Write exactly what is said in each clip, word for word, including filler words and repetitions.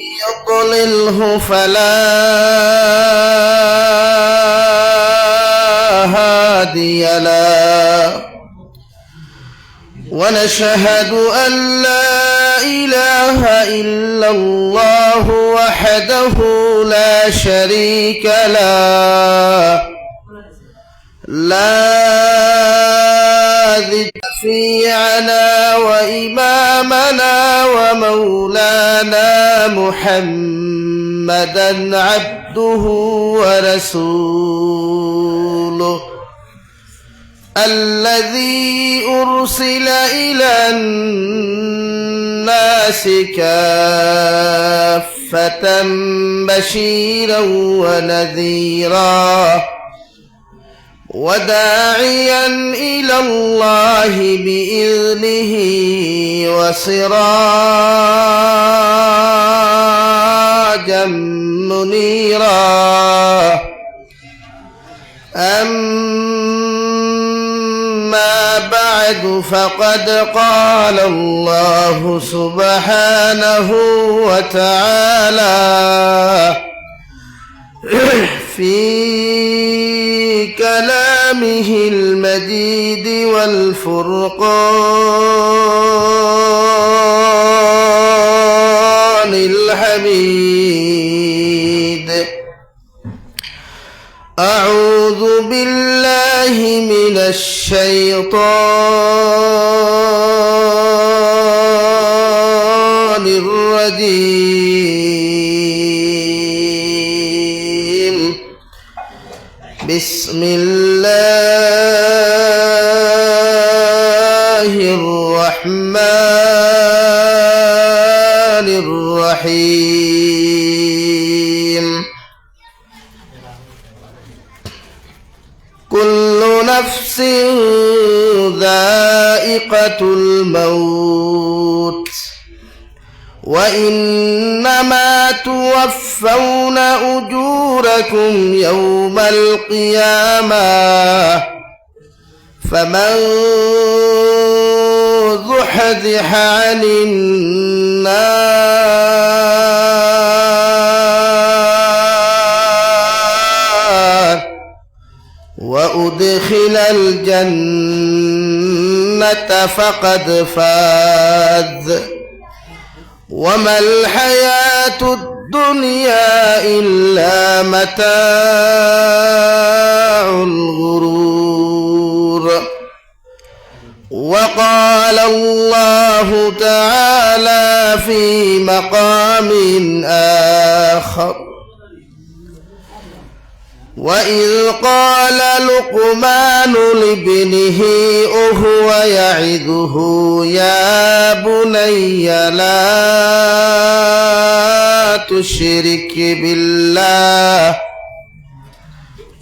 يضلله فلا هادي له، ونشهد أن لا إله إلا الله وحده لا شريك له، لا ذي شفيعنا وإمامنا ومولانا محمدا عبده ورسوله، الذي أرسل إلى الناس كافة بشيرا ونذيرا وداعيا إلى الله بإذنه وسراجا منيرا. أما بعد، فقد قال الله سبحانه وتعالى في كلامه المجيد والفرقان الحميد: أعوذ بالله من الشيطان الرجيم. بسم الله الرحمن الرحيم. كل نفس ذائقة الموت، وإنما توفون أجوركم يوم القيامة، فمن زحزح عن النار وأدخل الجنة فقد فاز، وما الحياة الدنيا إلا متاع الغرور. وقال الله تعالى في مقام آخر: وإذ قال لقمان لابنه وهو يعظه: يا بني لا تشرك بالله،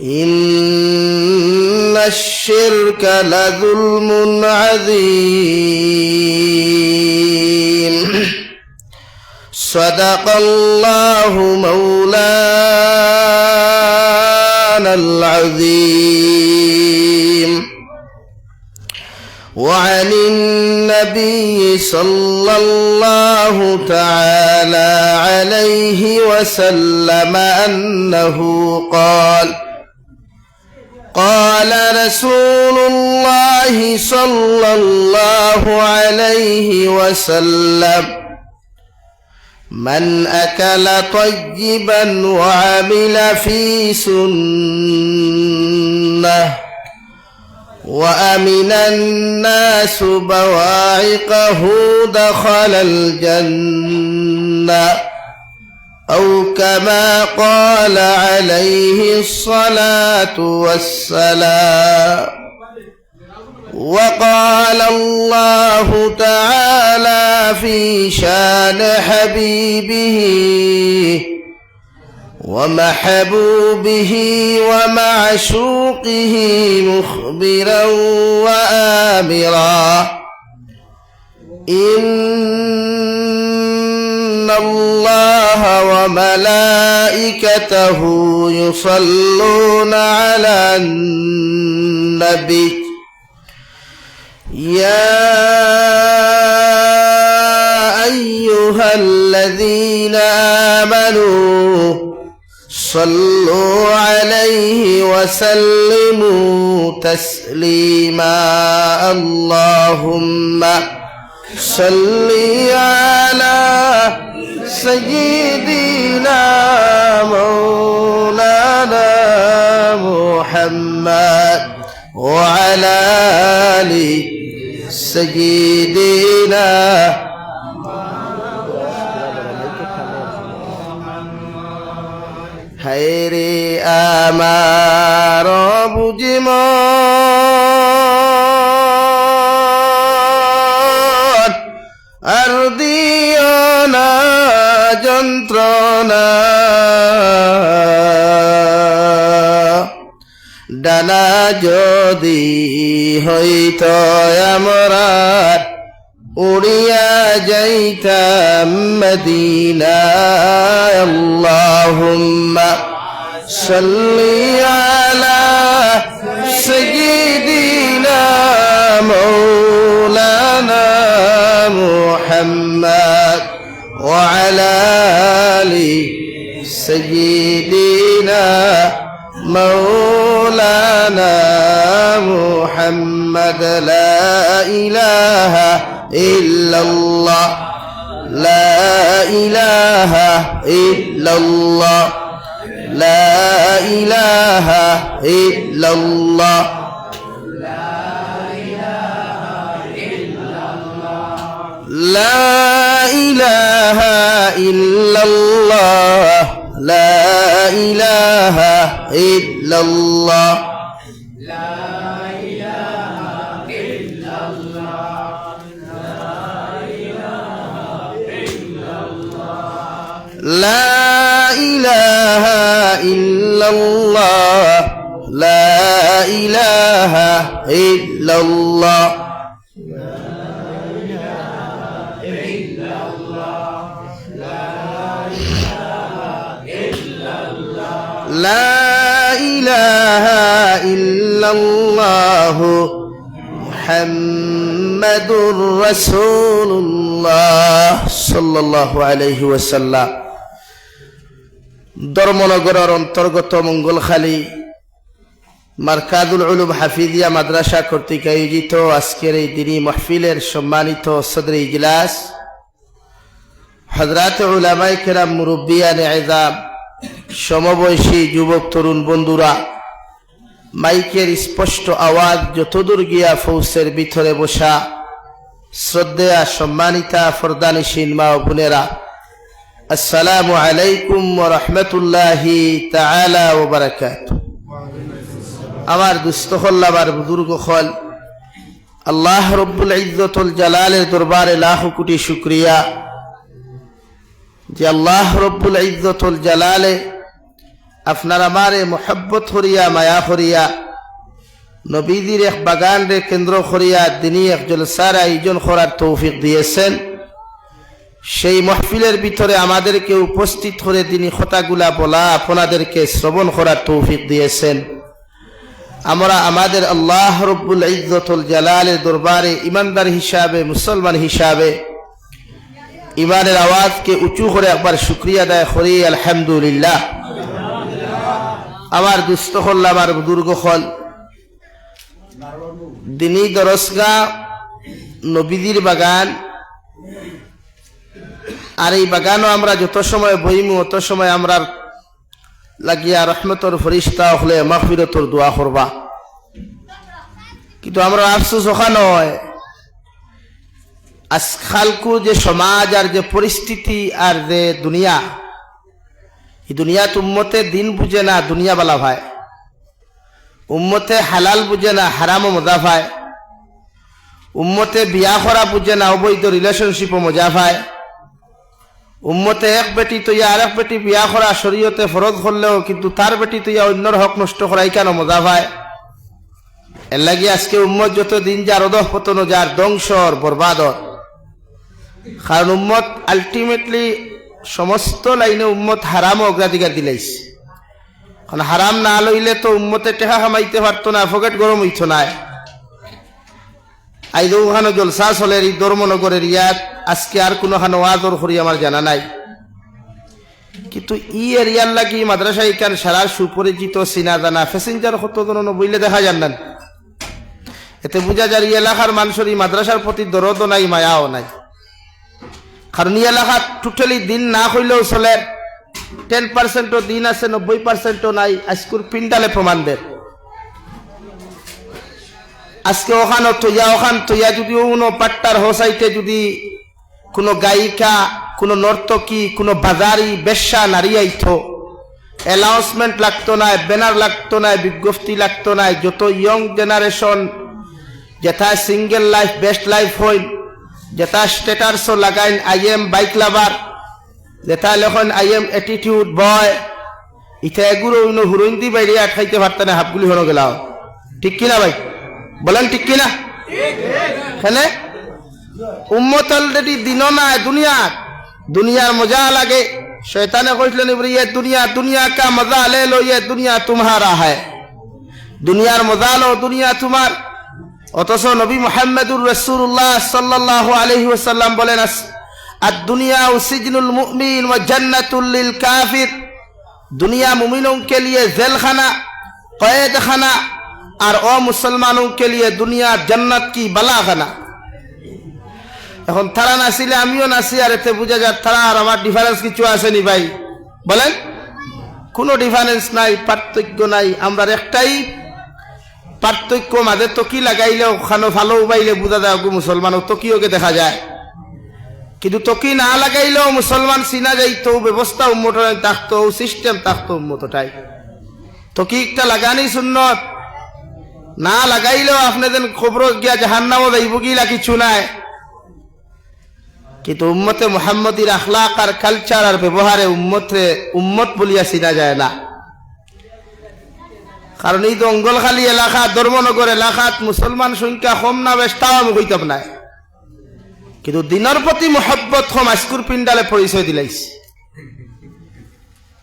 إن الشرك لظلم عظيم. صدق الله مولانا العظيم. وعن النبي صلى الله تعالى عليه وسلم أنه قال: قال رسول الله صلى الله عليه وسلم: من أكل طيبا وعمل في سنة وأمن الناس بواعقه دخل الجنة، أو كما قال عليه الصلاة والسلام. وقال الله تعالى في شان حبيبه ومحبوبه ومعشوقه مخبرا وآمرا: إن الله وملائكته يصلون على النبي، يا أيها الذين آمنوا صلوا عليه وسلموا تسليما. اللهم صل على سيدنا مولانا محمد وعلى آل سيدنا. হায়রে আমার বুঝি মন, আর দিও না যন্ত্রণা। ডানা যদি হইত আমরার, উড়িয়া যাইতাম মদিনায়। اللهم صل على سيدنا مولانا محمد وعلى آل سيدنا مولانا محمد. لا إله إلا الله، لا إله إلا الله، لا إله إلا الله. لا إله إلا الله، لا إله إلا الله. لا إله إلا الله، لا إله إلا الله. لا إله إلا الله محمد رسول الله صلى الله عليه وسلم. ধর্মনগরর অন্তর্গত মঙ্গলখালী মারকাজুল উলুম হাফিজিয়া মাদ্রাসা কর্তৃক আয়োজিত আজকের এই দিনী মাহফিলের সম্মানিত সদরে ইজলাস, হযরত উলামায়ে কেরাম, মুরব্বিয়ানে এজাম, সমবয়সী যুবক তরুণ বন্ধুরা, মাইকের স্পষ্ট আওয়াজ যতদূর গিয়া পৌঁছের ভিতরে বসা শ্রদ্ধেয়া সম্মানিতা পর্দানিশীন মা ও বোনেরা, আসসালামু আলাইকুম ওয়া রাহমাতুল্লাহি তাআলা ওয়া বারাকাতুহু। আমার দুস্ত অকল, আমার বুজুর্গ অকল, আল্লাহ রব্বুল ইজ্জতুল জালালের দরবারে লাখো কোটি শুকরিয়া যে আল্লাহ রব্বুল ইজ্জতুল জালালে আপনার আমারে মহব্বত করিয়া, মায়া করিয়া, নবীজির এক বাগানরে কেন্দ্র করিয়া দিনী এক জলসার আয়োজন করার তৌফিক দিয়েছেন। সেই মাহফিলের ভিতরে আমাদেরকে উপস্থিত করে দিনী কথাগুলা বলা, আপনাদেরকে শ্রবণ করার তৌফিক দিয়েছেন। আমরা আমাদের আল্লাহ রব্বুল ইজ্জতুল জালালের দরবারে ইমানদার হিসাবে, মুসলমান হিসাবে ইমানের আওয়াজকে উঁচু করে একবার শুকরিয়া আদায় করি, আলহামদুলিল্লাহ। আমার দুস্ত অকল, আমার বুজুর্গ অকল, দিনী দরসগা, নবীজির বাগান, আর এই বাগানো আমরা যত সময় বইমু, অত সময় আমরার লাগিয়া রহমতর ফিরিস্তা অকলে মাগফিরতর দোয়া করবা। কিন্তু আমরার আফসোস অখান অয়, আজকালকু যে সমাজ আর যে পরিস্থিতি আর যে দুনিয়া, এই দুনিয়াত উম্মতে দিন বুঝে না, দুনিয়া বালা পায়। উম্মতে হালাল বুঝে না, হারামও মজা পায়। উম্মতে বিয়া করা বুঝে না, অবৈধ রিলেশনশিপও মজা পায়। উম্মতে এক বেটি তইয়া আরেক বেটি বিয়া করা শরীয়তে ফরজ করলেও কিন্তু তার বেটি তইয়া অইন্যর হক নষ্ট করা ইখানও মজা পায়। এরলাগি আজকে উম্মত যত দিন যার অধঃপতনো যার, ধ্বংসর, বরবাদর। কারণ উম্মত ultimately সমস্ত লাইনে উম্মত হারামও অগ্রাধিকার দিলাইছে। কারণ হারাম না লইলে তো উম্মতে টেকা কামাইতে পারতো না, পকেট গরম অইতো নায়। আইজ অখানো জলসা চলের ই ধর্মনগর এরিয়াত, আজকে আর কুনুখানো ওয়াজর করি আমার জানা নাই। কিন্তু ই এরিয়ার লাগি মাদ্রাসা ইখান সারার সুপরিচিত, চিনা জানা, passenger কতজন অনো বইলে দেখা যার না। এতে বুঝা যার ই এলাকার মানষর ই মাদ্রাসার প্রতি দরদও নাই, মায়াও নাই। কারণ ই এলাকাত totally দিন না কইলেও চলের, ten percent ও দিন আছে, নব্বই percent ও নাই, আইজকুর পিন্ডালে প্রমাণ দের। আজকে অখানো থইয়া, অখান থইয়া যুদি অনো পাট্টার হো সাইডে যুদি কুনু গায়িকা, কুনু নর্তকী, কুনু বাজারি, বেশ্যা নারী আইতো, announcement লাগতো নায়, banner লাগতো নায়, বিজ্ঞপ্তি লাগতো নায়, যত young generation, যেটা single life, best life অইন, যেটা status ও লাগাইন, "I am bike lover", যেটা লেখইন, "I am attitude boy", ইতা এগুরে অনো হুরুইন্দি বাইরে আটকাইতে পারতা না, হাবগুলি হনো গেলাও। ঠিক কি না ভাই? বলেন ঠিক কি না? কেনে? উম্মত already দিনও নাই দুনিয়াত, দুনিয়ার মজা লাগে। শয়তানে কইছলো নি বুলে, "ये दुनिया दुनिया का मजा ले लो, ये दुनिया तुम्हारा है।" দুনিয়ার মজা লো, দুনিয়া তুমার। অথচ নবী মুহাম্মদুর রাসূলুল্লাহ সাল্লাল্লাহু আলাইহি ওয়াসাল্লাম বলেন, "আস-, আদ দুনিয়া সিজনুল মুমিন ওয়া জান্নাতুল লিল কাফির।" দুনিয়া মুমিনোं के लिए জেলখানা, কয়েদখানা, আর অমুসলমানোं के लिए দুনিয়া জান্নাত কি বালাখানা। এখন তারা নাচিলে আমিও নাচি, আর এতে বুঝা যার তারা আর আমার difference কিছু আছে নি ভাই? বলেন, কুনু difference নাই, পার্থক্য নাই। আমরার একটাই পার্থক্য, মাঝে তকি লাগাইলে অখানো ফালো উবাইলে বুঝা যায় অগু মুসলমান, অউ তকি অগে দেখা যায়। কিন্তু তকি না লাগাইলেও মুসলমান চিনা যাইতো, ব্যবস্থা উম্মতর থাকতো, system থাকতো উম্মতর। তকি একটা লাগানি সুন্নত, না লাগাইলেও আপনে যেন কবরো গিয়া জাহান্নামো যাইবো গিলা কিছু নাই। কিন্তু উম্মতে মুহাম্মদীর আখলাক আর culture আর ব্যবহারে উম্মতরে উম্মত বলিয়া চিনা যায় না। কারণ ই জঙ্গলখালি এলাকা, ধর্মনগর এলাকাত মুসলমান সংখ্যা কম না বেশ, তাও আমি কইতাম নায়। কিন্তু দিনর প্রতি মহব্বত কম, আইজকুর পিন্ডালে পরিচয় দিলাইছি।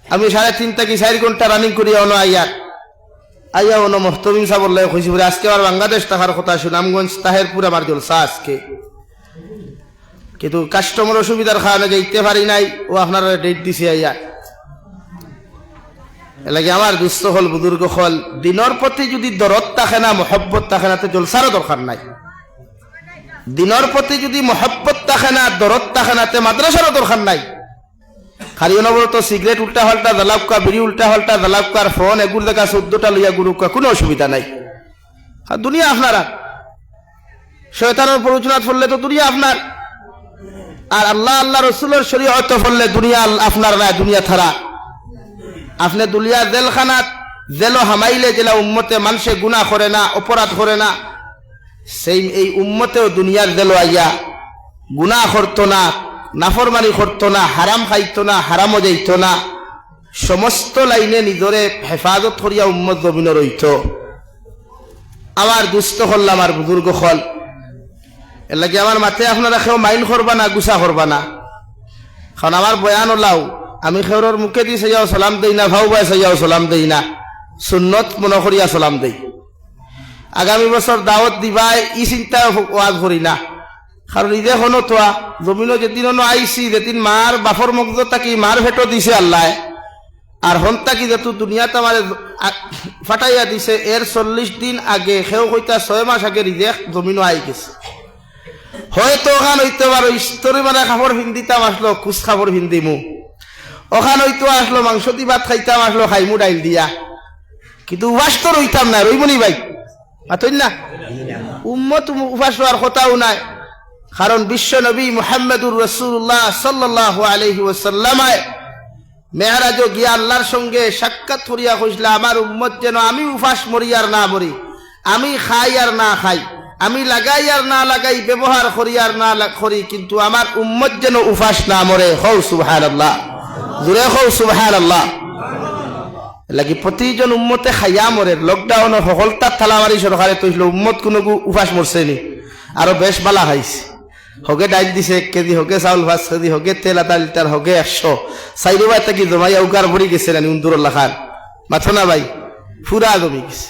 আমি সাড়ে তিন থাকি চাইর ঘন্টা running করিয়া অনো আইয়ার, আইয়া অনো মুহতমিম সাবর লগে কইছি বুলে, "আজকে আমার বাংলাদেশ থাকার কথা, সুনামগঞ্জ, তাহেরপুর আমার জলসা আজকে।" কিন্তু customer অসুবিধার কারণে যাইতে পারি নাই, অউ আপনারারে date দিছি আইয়া। এরলাগি আমার দুস্ত অকল, বুজুর্গ অকল, দিনর প্রতি যুদি দরদ থাকে না, মহব্বত থাকে না, তে জলসারও দরকার নাই। দিনর প্রতি যুদি মহব্বত থাকে না, দরদ থাকে না, তে মাদ্রাসারও দরকার নাই। খালি অনবরত সিগারেট উল্টা পাল্টা জ্বালাউক্কা, বিড়ি উল্টা পাল্টা জ্বালাউক্কা, আর ফোন এগুর জাগা চৌদ্দটা লইয়া ঘুরুক্কা, কুনু অসুবিধা নাই। আর দুনিয়া আপনারার, শয়তানর প্ররোচনাত পড়লে তো দুনিয়া আপনার, আর আল্লাহ, আল্লাহ রসুলর শরীয়তো পড়লে দুনিয়া আল-, আপনার নায়, দুনিয়া তারার। আপনে দুনিয়া জেলখানাত, জেলো হামাইলে যেলা উম্মতে মানষে গুনা করে না, অপরাধ করে না, same এই উম্মতেও দুনিয়ার জেলো আইয়া গুনা করতো না, নাফরমানি করতো না, হারাম খাইতো না, হারামও যাইতো না, সমস্ত লাইনে নিজরে হেফাজত করিয়া উম্মত জমিনো রইতো। আমার দুস্ত অকল, আমার বুজুর্গ অকল, এরলাগি আমার মাতে আপনারা কেউ mind করবা না, গুসা করবা না। কারণ আমার বয়ান অলাউ, আমি কেউরর মুখেদি চাইয়াও সালাম দেই না, ফাও বায় চাইয়াও সালাম দেই না, সুন্নত মনো করিয়া সালাম দেই। আগামী বছর দাওয়াত দিবায়, ই চিন্তায় ওয়াজ করি না। কারণ ইদে হনো তোয়া, জমিনো যেদিন অনো আইছি, যেদিন মার বাফর মগজ থাকি মার পেটো দিছে আল্লায়, আর হন থাকি যেতু দুনিয়াত আমারে আ-, ফাটাইয়া দিছে, এর চল্লিশ দিন আগে, কেউ কইতা ছয় মাস আগে রিজেক জমিনো আই গেছে। হয়তো অখান অইতো পারে, ইস্তরি মানে কাপড় ফিন্দিতাম আছলো, কুছ কাপড় ফিন্দিমু। অখান অইতো আছলো, মাংস দি ভাত খাইতাম আছলো, খাইমু ডাইল দিয়া। কিন্তু উপাস তো রইতাম না, রইমু নি ভাই? মাতইন না? উম্মত উম-, উপাস রওয়ার কথাও নাই। কারণ বিশ্ব নবী মুহাম্মদুর রাসূলুল্লাহ সাল্লাল্লাহু আলাইহি ওয়াসাল্লামে মেরাজো গিয়া আল্লাহর সঙ্গে সাক্ষাৎ করিয়া কইছলা, "আমার উম্মত যেন আমি উপাস মরি আর না মরি, আমি খাই আর না খাই, আমি লাগাই আর না লাগাই, ব্যবহার করি আর না লা-, করি, কিন্তু আমার উম্মত যেন উপাস না মরে।" কও সুবহানাল্লাহ, জোরে কও সুবহানাল্লাহ। লাগি প্রতিজন উম্মতে খাইয়া মরের। Lockdown-ও হকলতার তালা মারি সরকারে থইছলো, উম্মত কুনুগু উপাস মরছে নি? আরো বেশ বালা খাইছে। হগে ডাইল দিছে এক কেজি, হগে চাউল পাঁচ কেজি, হগে তেল আধা লিটার, হগে একশো। চাইরোবায় থাকি জমাইয়া উগার ভরি গেছে নানি উন্দুরর লাখান। মাতো না ভাই, পুরা জমি গেছে।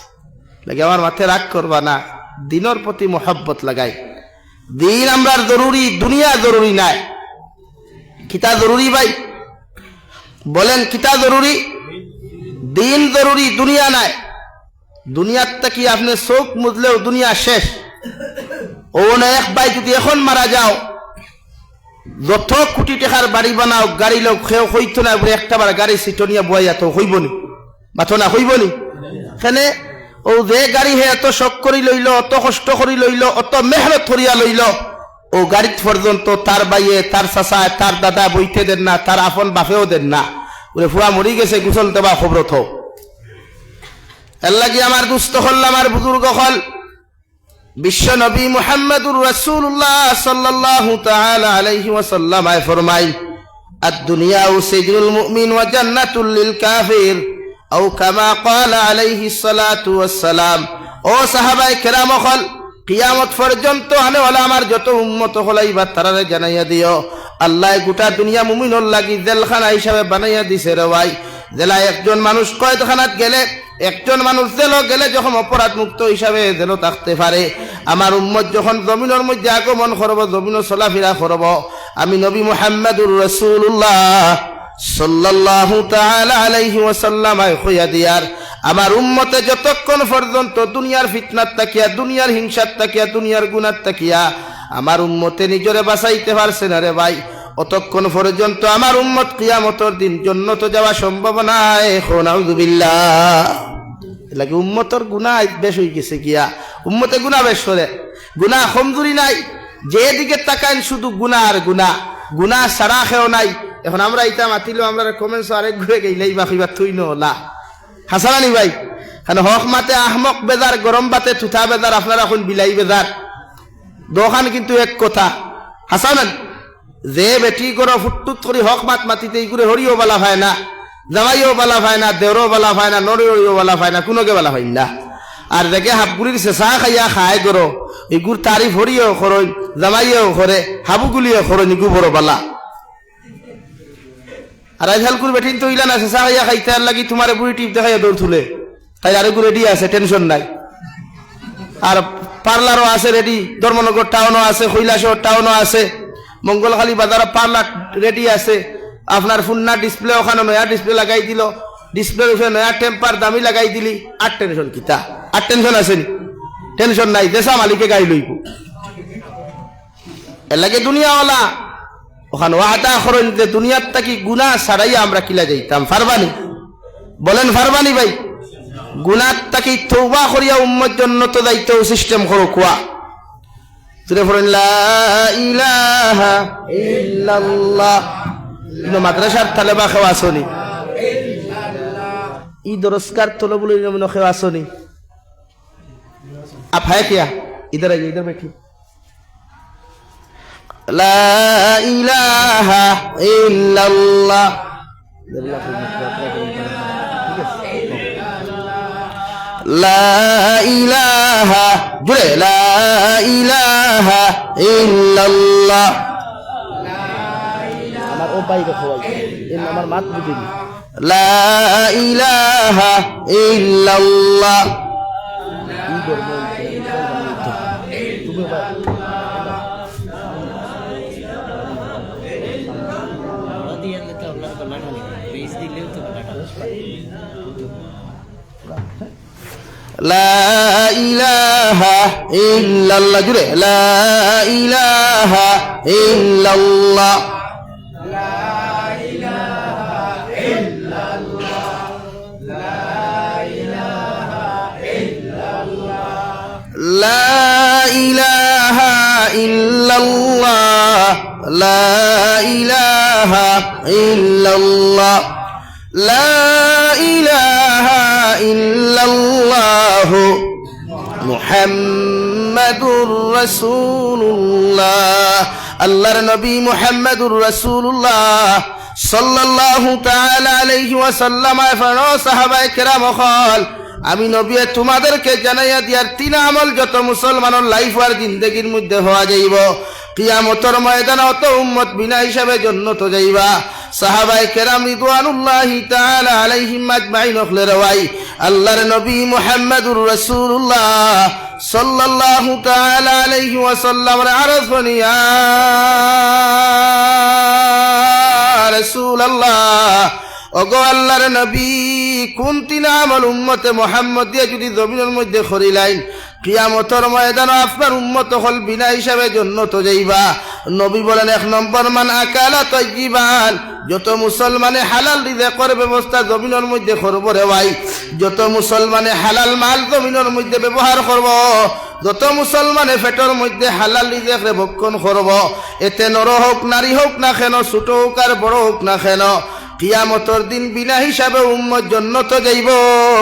লাগি আমার মাতে রাগ করবা না। দিনর প্রতি মহব্বত লাগাই। দিন আমরার জরুরি, দুনিয়া জরুরি নায়। কিতা জরুরি ভাই? বলেন, কিতা জরুরি? দিন জরুরি, দুনিয়া নায়। দুনিয়ার থাকি আপনে চউখ মুজলেও দুনিয়া শেষ। অউ না এক ভাই যুদি এখন মারা যাও, যত কুটি টেকার বাড়ি বানাও, গাড়ি লও, কেউ কইতো না, বুলে একটা বার গাড়ি সিটো নিয়া বওয়াইয়া তো কইবো নি? মাতো না, কইবো নি? কেনে? অউ যে গাড়ি হে অত শখ করি লইলো, অত কষ্ট করি লইলো, অত মেহনত করিয়া লইলো, অউ গাড়িত পর্যন্ত তার ভাইয়ে, তার চাচায়, তার দাদায় বইতে দের না, তার আপন বাপেও দের না। বুলে, ফুয়া মরি গেছে, গোসল দেবা, কবরো থও। এরলাগি আমার দুস্ত অকল, আমার বুজুর্গ অকল, বিশ্ব নবী মুহাম্মাদুর রাসূলুল্লাহ সাল্লাল্লাহু তাআলা আলাইহি ওয়াসাল্লাম আয় ফরমাইন, "আদ-দুনিয়া সিজনুল মুমিন ওয়া জান্নাতুল লিল কাফির।" আও কামা ক্বালা আলাইহিস সালাতু ওয়াস সালাম। ও সাহাবায়ে কেরাম অকল, কিয়ামত পর্যন্ত আনে ওয়ালা আমার যত উম্মত অকল আইবা, তারারে জানাইয়া দিও, আল্লায় গোটা দুনিয়া মুমিনর লাগি জেলখানা হিসাবে বানাইয়া দিছে রে ভাই। যেলা একজন মানুষ কয়েদখানাত গেলে, একজন মানুষ জেলো গেলে যখন অপরাধ মুক্ত হিসাবে জেলো থাকতে পারে, আমার উম্মত যখন জমিনর মধ্যে আগমন করবো, জমিনো চলাফিরা করবো, আমি নবী মুহাম্মাদুর রাসূলুল্লাহ সাল্লাল্লাহু তাআলা আলাইহি ওয়াসাল্লাম আয় কইয়া দিয়ার, আমার উম্মতে যতক্ষণ পর্যন্ত দুনিয়ার ফিতনাত থাকিয়া, দুনিয়ার হিংসাত থাকিয়া, দুনিয়ার গুনাত থাকিয়া আমার উম্মতে নিজরে বাঁচাইতে পারছে না রে ভাই, অতক্ষণ পর্যন্ত আমার উম্মত কিয়ামতর দিন জন্নতো যাওয়া সম্ভব নায়। কও নাউজুবিল্লাহ। এরলাগি উম্মতর গুনা বেশ অইগেছে গিয়া, উম্মতে গুনা বেশ করে, গুনা কমজুরি নাই, যেদিকে তাকাইন শুধু গুনা আর গুনা, গুনা ছাড়া কেউ নাই। এখন আমরা ইতা মাতিলো, আমরারে comments আরেক ঘুরে গেইলাই বা কিবা থুই নলা। হাছা না নি ভাই? কারণ হক মাতে আহমক বেজার, গরম ভাতে তুতা বেজার, আপনারা কইন বিলাই বেজার। দুইখান কিন্তু এক কথা। হাছা না নি? যে বেটি ঘরো ফুটটুত করি হক মাত মাতিতে ইগুরে হড়িও বালা পায় না, জামাইও বালা পায় না, দেওরও বালা পায় না, নড়িও বালা পায় না, কুনুগে বালা পায় না। আর যেগে হাবগুড়ির ছেছা খাইয়া খায় ঘরো, ইগুর তারিফ হড়িও করইন, জামাইও করে, হাবুগুলিও করইন, ইগু বড় বালা। আর আইজকালকুর বেটিন তো ইলা না, ছেছা খাইয়া খাইতে আর লাগি তুমারে বুড়ি টিপ দেখাইয়া দৌড় তুলে। তাই আরেকগু ready আছে, tension নাই। আর parlour-ও আছে ready, ধর্মনগর টাউনও আছে, কৈলাসহর টাউনও আছে, মঙ্গলখালী বাজারো parlour ready আছে। আপনার পুরনা display ওখানো নয়া display লাগাই দিলো, display-র উপরে নয়া temper দামি লাগাই দিলি, আর tension কিতা? আর tension আছে নি? Tension নাই, যেছা মালিকে গাই লইবো। এরলাগি দুনিয়াওয়ালা অখান ওয়াদা করইন যে দুনিয়ার থাকি গুনা ছাড়াইয়া আমরা কিলা যাইতাম, পারবা নি? বলেন, পারবা নি ভাই? গুনার থাকি তওবা করিয়া উম্মত জন্নতো যাইতেও system করো কুয়া। জুরে পড়ইন, লা ইলাহা ইল্লাল্লাহ। ইনো মাদ্রাসার তালেবা কেউ আছো নি? ই দরসগার তলবুল ইলমে কেউ আছো নি? আপ হ্যায় কিয়া? ইধার আইয়ে, ইধার বেঠি। লা ইলাহা ইল্লাল্লাহ। লা ইলাহা, জুরে, লা ইলাহা ইল্লাল্লাহ। আমার ও ভাই দেখো ভাই, এই আমার মাত বুঝিনি। লা ইলাহা ইল্লাল্লাহ। লা ইলাহা ইল্লাল্লাহ, জুরে, লা ইলাহা ইল্লাল্লাহ। লা ইলাহা ইল্লাল্লাহ, লা ইলাহা ইল্লাল্লাহ, লা ইলাহা ইল্লাল্লাহু মুহাম্মাদুর রাসূলুল্লাহ। আল্লাহর নবী মুহাম্মাদুর রাসূলুল্লাহ সাল্লাল্লাহু তাআলা আলাইহি ওয়াসাল্লাম ফরমাইন, সাহাবায়ে কেরাম অকল, আমি নবীয়ে তোমাদেরকে জানাইয়া দিয়ার তিন আমল যত মুসলমানর life আর জিন্দেগির মধ্যে হওয়া যাইবো, কিয়ামতর ময়দানে অত উম্মত বিনা হিসাবে জন্নতো যাইবা। সাহাবায়ে কেরাম রিদওয়ানুল্লাহি তাআলা আলাইহিম আজমাইন অকলে রে ভাই, আল্লাহর নবী মুহাম্মাদুর রাসূলুল্লাহ সাল্লাল্লাহু তাআলা আলাইহি ওয়াসাল্লামরে আরজ করিয়া, রাসূলুল্লাহ, ওগো আল্লাহর নবী, কুন তিন আমল উম্মতে মুহাম্মদিয়ে যুদি জমিনর মধ্যে করিলাইন, কিয়ামতর ময়দানো আপনার উম্মত অকল বিনা হিসাবে জন্নতো যাইবা। নবী বলেন, এক নম্বর, মান আকালা তাইয়িবান, যত মুসলমানে হালাল রিজেকর ব্যবস্থা জমিনর মধ্যে করবো রে ভাই, যত মুসলমানে হালাল মাল জমিনর মধ্যে ব্যবহার করবো, যত মুসলমানে পেটর মধ্যে হালাল রিজেকরে ভক্ষণ করবো, এতে নর হউক, নারী হউক না কেন, ছোট হউক আর বড় হউক না কেন, কিয়ামতর দিন বিনা হিসাবে উম্মত জন্নতো যাইবো।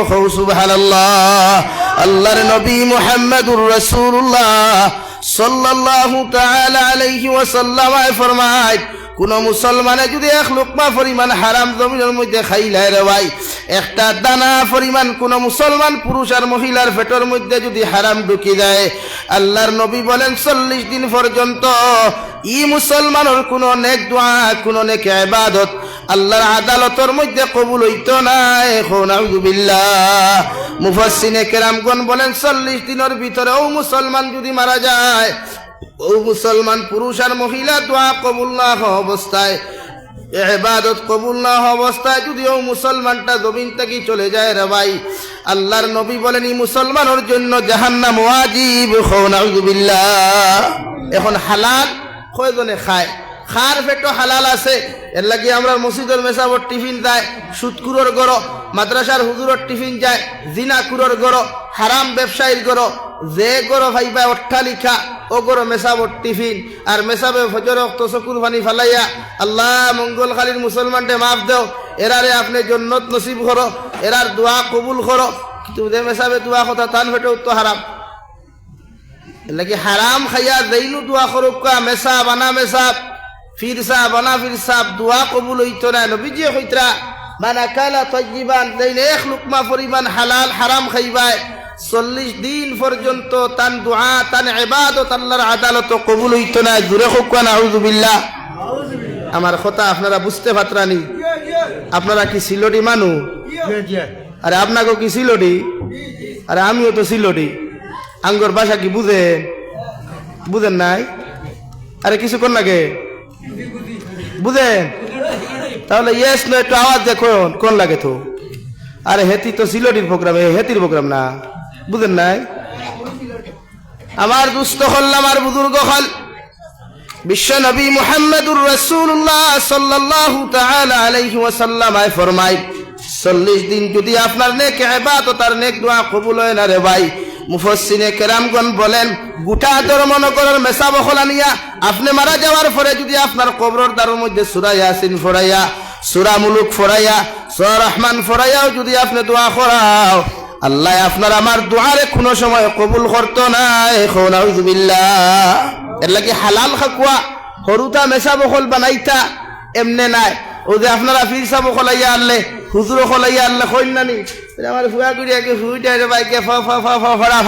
কও সুবহানাল্লাহ। আল্লাহর নবী মুহাম্মাদুর রাসূলুল্লাহ সাল্লাল্লাহু তাআলা আলাইহি ওয়াসাল্লাম ফরমায়, কুনো মুসলমানে যুদি এক লুকমা পরিমাণ হারাম জমিনর মধ্যে খাইলায় রে ভাই, একটা দানা পরিমাণ কুনো মুসলমান পুরুষ আর মহিলার পেটর মধ্যে যুদি হারাম ঢুকি যায়, আল্লাহর নবী বলেন, চল্লিশ দিন পর্যন্ত ই মুসলমানর কুনো নেক দোয়া, কুনো নেক ইবাদত আল্লাহর আদালতর মধ্যে কবুল অইতো নায়। কও নাউজুবিল্লাহ। মুফাসসিরিনে কেরামগণ বলেন, চল্লিশ দিনর ভিতরে অউ মুসলমান যুদি মারা যায়, অউ মুসলমান পুরুষ আর মহিলা দোয়া কবুল না হওয়া অবস্থায়, ইবাদত কবুল না হওয়া অবস্থায় যুদি অউ মুসলমানটা জমিন থাকি চলে যায় রে ভাই, আল্লাহর নবী বলেন, ই মুসলমানর জন্য জাহান্নাম ওয়াজিব। কও নাউজুবিল্লাহ। এখন হালাল কয়জনে খায়? কার পেটো হালাল আছে? এরলাগি আমরার মসজিদর মেসাবর টিফিন যায় সুদখুরর ঘরো, মাদ্রাসার হুজুরর টিফিন যায় জিনাখুরর ঘরো, হারাম ব্যবসায়ীর ঘরো। যে ঘরো পাইবা অট্টালিকা, অউ ঘরো মেসাবর টিফিন। আর মেসাবে ফজর অক্ত চকুর পানি ফালাইয়া, "আল্লাহ, মঙ্গলখালির মুসলমানরে মাফ দেও, এরারে আপনে জন্নত নসিব করো, এরার দোয়া কবুল করো।" কিন্তু যে মেসাবে দোয়া কথা, তান পেটো তো হারাম। এরলাগি হারাম খাইয়া যেইনউ দোয়া করউক্কা, মেসাব আনা মেসাব, পীর সাব আনা পীর সাব, দোয়া কবুল অইতো নায়। নবীজিয়ে কইতরা, "মান আকালা তাইয়িবান", যেইন এক লুকমা পরিমাণ হালাল হারাম খাইবায়, চল্লিশ দিন পর্যন্ত তান দোয়া, তান ইবাদত আল্লাহর আদালতো কবুল অইতো নায়। জুরে কউক্কা নাউজুবিল্লাহ। আমার কথা আপনারা বুঝতে পারতরা নি? আপনারা কি সিলটি মানু? আরে আপনাগো কি সিলটি? আরে আমিও তো সিলটি। আঙ্গর ভাষা কি বুঝেন? বুঝেন নাই? আরে কিছু কর না কে? বুঝেন? তাহলে ইয়েস নো একটু আওয়াজ দেখুন, কোন লাগে তো? আরে হেতি তো সিলটির প্রোগ্রাম, এ হেতির প্রোগ্রাম না। বুঝেন নাই? আমার দুস্ত অকল, আমার বুজুর্গ অকল, বিশ্ব নবী মুহাম্মাদুর রাসূলুল্লাহ সাল্লাল্লাহু তাআলা আলাইহি ওয়াসাল্লাম আয় ফরমায়, চল্লিশ দিন যুদি আপনার নেক ইবাদত আর নেক দোয়া কবুল অয় না রে ভাই, মুফাসসিরিনে কেরামগণ বলেন, গুটা ধর্মনগরর মেসাব অকল আনিয়া আপনে মারা যাওয়ার পরে যুদি আপনার কবরর দ্বারর মধ্যে সূরা ইয়াসিন ফড়াইয়া, সূরা মুলুক ফড়াইয়া, সূরা রহমান ফড়াইয়াও যুদি আপনে দোয়া করাও, আল্লায় আপনার আমার দোয়ারে কুনু সময় কবুল করতো নায়। কও নাউজুবিল্লাহ। এরলাগি হালাল খাকুয়া, হুরুতা মেসাব অকল বানাইতা, এমনে নায়। অউ যে আপনারা পীর সাব অকল আইয়া আনলে, হুজুর অকল আইয়া আনলে, কইন না নি? আমার ফুয়া গুড়ি আগে ফুইটা রে ভাই, কে ফ ফ ফ ফ ফড়া